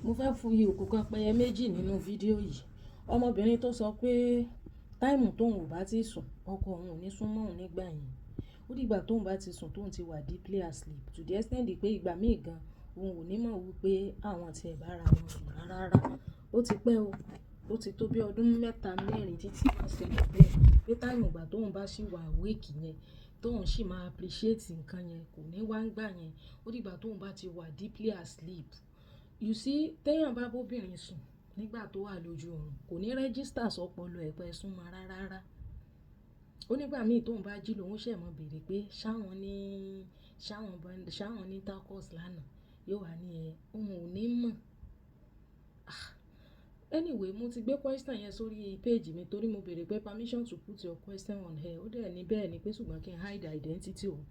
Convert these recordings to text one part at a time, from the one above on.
Mo fẹ́ fi òkú kan pẹyẹ méjì nínú fídíò yìí. Ọmọbìnrin tó sọ pé time tóun ò bá ti sùn, ọkọ òun ò ní sún mọ́ òun nígbà yẹn. Ó dìgbà tóun bá ti sùn, tóun ti wà deeply asleep to the extent pé ìgbà míì gan, òun ò ní mọ̀ wípé àwọn tí ẹ̀ bá ra wọn sùn rárá. Ó ti pẹ́ o. Ó ti tó bí ọdún mẹ́ta, mẹ́rin títí wọ́n ṣẹlẹ̀ bẹ́ẹ̀. Pé time ìgbà tóun bá sì wà awake yẹn, tóun sì máa appreciate nǹkan yẹn, kò ní wá nígbà yẹn. Ó dìgbà tóun bá ti wà deeply asleep. You see, tí èèyàn bá bá obìnrin sùn nígbà tó wà lójú oorun, kò ní register sọ́pọ̀lọ ẹ̀ pé ẹ sún mọ́ rárá. Ó nígbà míì tóun bá jí lòun ṣẹ̀ mọ́ bèèrè pé ṣáwọn ní intercourse lánàá. Yóò wá ní ẹ, òun ò ní mọ̀. Ah! Anyway, mo ti gbé question yẹn sórí page mi torí mo béèrè pé permission to put your question on here. Ó dẹ̀ ní bẹ́ẹ̀ ni pé ṣùgbọ́n kí n hide identity òun.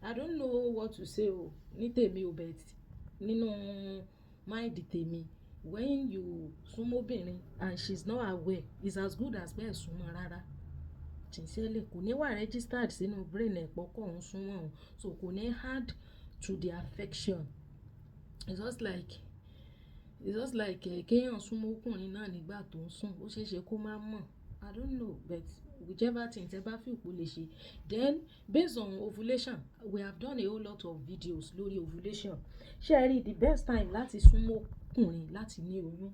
I don't know what to say o. Ní tèmi o, but nínú mind tèmi, when you sún mọ́ obìnrin and she's not aware, it's as good as pé ẹ sún mọ́ rárá. Sincerely, kò ní wà registered sínú brain ẹ̀ pé ọkọ òun sún mọ́ òun. So kò ní add to the affection. It's just like kí èèyàn sún mọ́ ọkùnrin náà nígbà tó ń sùn. Ó ṣe é ṣe kó má mọ̀. I don't know, but whichever thing tí ẹ bá feel pé ó lè ṣe. Then based on ovulation, we have done a whole lot of videos lórí ovulation. Ṣé ẹ rí the best time láti sún mọ́ ọkùnrin láti ní oyún?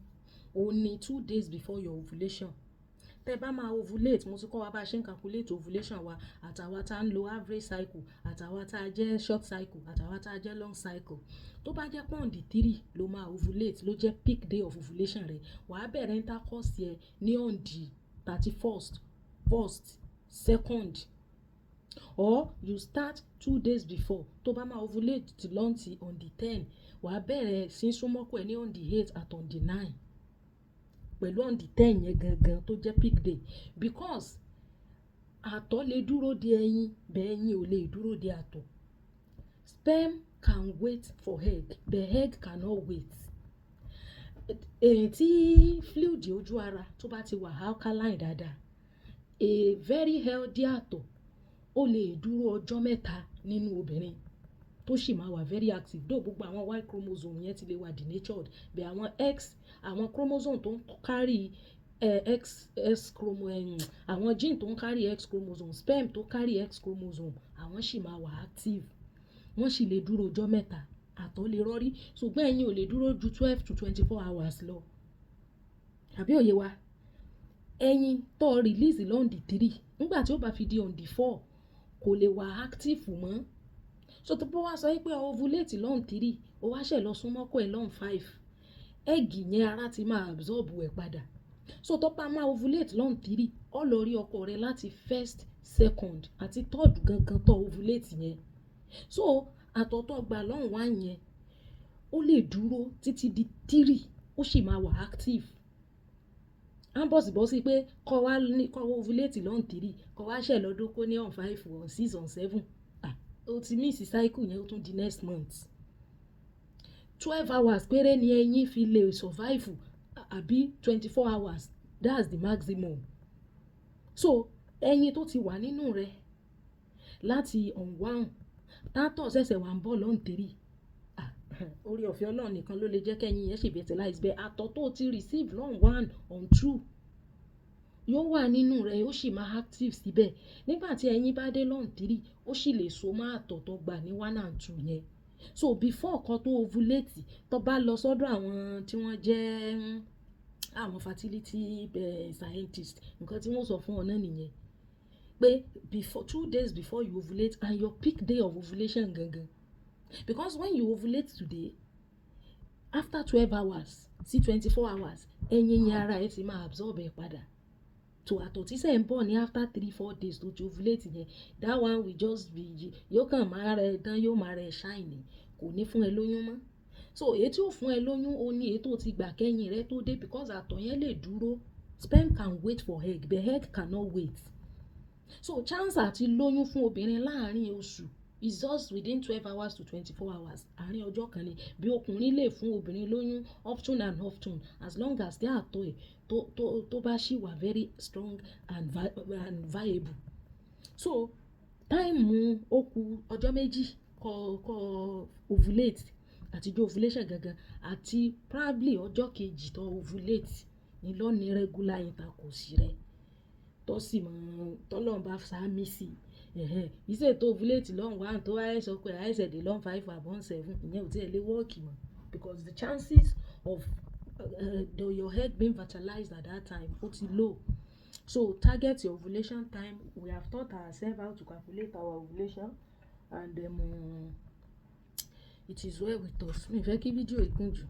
Ó ní 2 days before your ovulation. Tẹ bá máa ovulate, mo ti kọ́ wa bá ṣe ń calculate ovulation wa, àtàwa tá ń lo average cycle, àtàwa tá jẹ́ short cycle, àtàwa tá jẹ́ long cycle. Tó bá jẹ́ pé on the 3 ló máa ovulate, ló jẹ́ peak day of ovulation rẹ, wà á bẹ̀rẹ̀ intercourse yẹn ní on the 31st, 1st, 2nd, or you start 2 days before. Tó bá máa ovulate lọ́ntì on the 10, wà á bẹ̀rẹ̀ sí súnmọ́ ọkọ ẹ ní on the 8 at on the 9 pẹ̀lú on the 10 yẹn gangan tó jẹ́ peak day, because àtọ̀ lè dúró de ẹyin, bẹ́ẹ̀ ẹyin ò lè dúró de àtọ̀. Sperm can wait for egg, but egg cannot wait. Èyí tí fluid ojú ara tó bá ti wà alkaline dáadáa, a very healthy àtọ̀ ó lè dúró ọjọ́ 3 nínú obìnrin tó sì máa wà very active. Though gbogbo àwọn Y chromosome yẹn ti lè wà denatured, but àwọn X, àwọn chromosome tó ń carry X, X chromosome, àwọn gene tó ń carry X chromosome, sperm tó carry X chromosome, àwọn sì máa wà active. Wọ́n sì lè dúró ọjọ́ 3, àtọ̀ lè rọrí, ṣùgbọ́n ẹyin ò lè dúró ju 12 to 24 hours lọ. Àbí òye wa? Ẹyin tó release on the 3, nígbà tí ó bá fi di on the 4, kò lè wà active mọ́. So tó bá wá sọ wípé o ovulate on 3, o wá ṣẹ̀ lọ súnmọ́ ọkọ ẹ on 5, egg yẹn ara ti máa absorb ẹ̀ padà. So tó bá máa ovulate on 3, ó lọ rí ọkọ rẹ láti first, second àti third gangan tó ovulate yẹn. So àtọ̀ tó gba on 1 yẹn, ó lè dúró títí di 3, ó sì máa wà active. A ń bọ̀sibọ́sí pé kó wá ní, kó ovulate on 3, kó wá ṣẹ̀ lọ dóko ní on 5, on 6, on 7. Ah! O ti miss cycle yẹn, ó tún di next month. 12 hours péré ni ẹyin fi lè survive, àbí 24 hours, that's the maximum. So ẹyin tó ti wà nínú rẹ láti on 1, tátọ̀ ṣẹ̀ṣẹ̀ wà ń bọ̀ on 3. Ah! Oore ọ̀fẹ́ Ọlọ́run nìkan ló lè jẹ́ kí ẹyin yẹn ṣe fertilize, bẹ́ẹ̀ àtọ̀ tó ti receive on 1, on 2 yóò wà nínú rẹ̀, ó sì máa active síbẹ̀. Nígbà tí ẹyin bá dé on 3, ó sì lè so mọ́ àtọ̀ tó gbà ní 1 and 2 yẹn. So before kan tó ovulate, tó bá lọ sọ́dọ̀ àwọn tí wọ́n jẹ́ àwọn fertility scientist, nǹkan tí wọ́n sọ fún ọ náà nìyẹn. Pé before 2 days before you ovulate and your peak day of ovulation gangan. Because when you ovulate today, after 12 hours sí 24 hours, ẹyin yẹn ara ẹ ti máa absorb ẹ padà. So àtọ̀ tí ṣẹ̀ ń bọ̀ ní after 3, 4 days tó ti ovulate yẹn, that one will just be, yóò kàn máa rẹ dán, yóò máa rẹ shine, kò ní fún ẹ lóyún mọ́. So èyí tí ó fún ẹ lóyún, ó ní èyí tó ti gbà kẹ́yìn rẹ tó dé, because àtọ̀ yẹn lè dúró. Sperm can wait for egg, but egg cannot wait. So chance àti lóyún fún obìnrin láàárín oṣù is just within 12 hours to 24 hours. Àárín ọjọ́ kan ni. Bí ọkùnrin lè fún obìnrin lóyún often and often, as long as tí àtọ̀ ẹ̀ tó bá sì wà very strong and viable. So time ó kù ọjọ́ 2 kó ovulate. Àtijọ́ ovulation gangan àti probably ọjọ́ kejì tó ovulate ni ló ní regular intercourse rẹ. Tó sì mọ̀, tọ́lọ́run bá ṣámí sí. Ẹ̀hẹn. Ìṣe tó ovulate lọ́hùn one tó wá sọ pé àìsẹ̀ dé lọ́hùn five àbọ̀ seven, ìyẹn ò tí ì lè work mọ́ because the chances of your egg being fertilized at that time ó ti low. So target your ovulation time. We have taught ourselves how to calculate our ovulation and it is well with us. Mi ò fẹ́ kí fídíò yìí gùn jù.